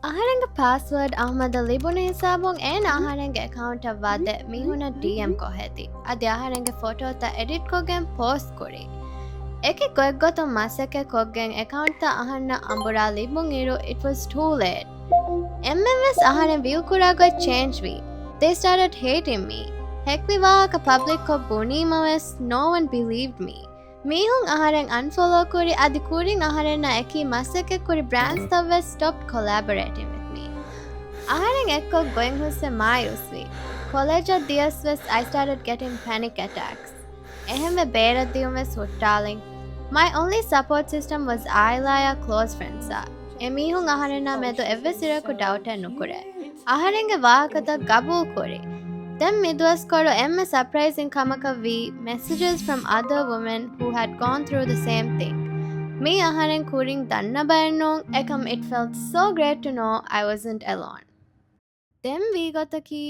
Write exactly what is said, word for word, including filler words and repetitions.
އަހަރެންގެ ޕާސްވާޑް އަހްމަދަށް ލިބުނު ހިސާބުން އޭނަ އަހަރެންގެ އެކައުންޓަށް ވަދެ މީހުނަށް ޑީއެމް ކޮށް ހެދި. އަދި އަހަރެންގެ ފޮޓޯތައް އެޑިޓްކޮށްގެން ޕޯސްޓް ކުރި. އެކި ގޮތްގޮތުން މަސައްކަތް ކޮށްގެން އެކައުންޓްތައް އަހަންނަށް އަނބުރާ ލިބުނު އިރު، it was too late. އެންމެންވެސް އަހަރެން ވިއު ކުރާ ގޮތް ޗޭންޖް ވީ. They started hating me. ހެކި ވާހަކަ ޕަބްލިކްކޮށް ބުނީމަވެސް no one believed me. މީހުން އަހަރެން އަންފޮލޯ ކުރި، އަދި ކުރިން އަހަރެންނާ އެކީ މަސައްކަތް ކުރި ބްރާންޑްސްތައްވެސް ސްޓޮޕް ކޮލާބަރޭޓިން ވިތް މީ. އަހަރެން އެއްކޮށް ގޮތް ހުސްވެ މާޔޫސްވި. ކޮލެޖަށް ދިޔަސްވެސް I started getting panic attacks. އެހެންވެ ބޭރަށް ދިޔުމަސް ހުއްޓާލިން. My only support system was އާއިލާއާ ކްލޯސް ފްރެންޑްސްއާ. އެމީހުން އަހަރެންނާ މެދު އެއްވެސް އިރަކު ޑައުޓެއް ނުކުރޭ. އަހަރެންގެ ވާހަކަތައް ގަބޫލު ކުރި. ދެން މިދުވަސްކޮޅު އެންމެ ސަޕްރައިޒިން ކަމަކަށް ވީ messages from other women who had gone through the same thing. މީ އަހަރެން ކުރިން ދަންނަ ބައެއް ނޫން. އެކަމް it felt so great to know I wasn't alone. ދެން ވީ ގޮތަކީ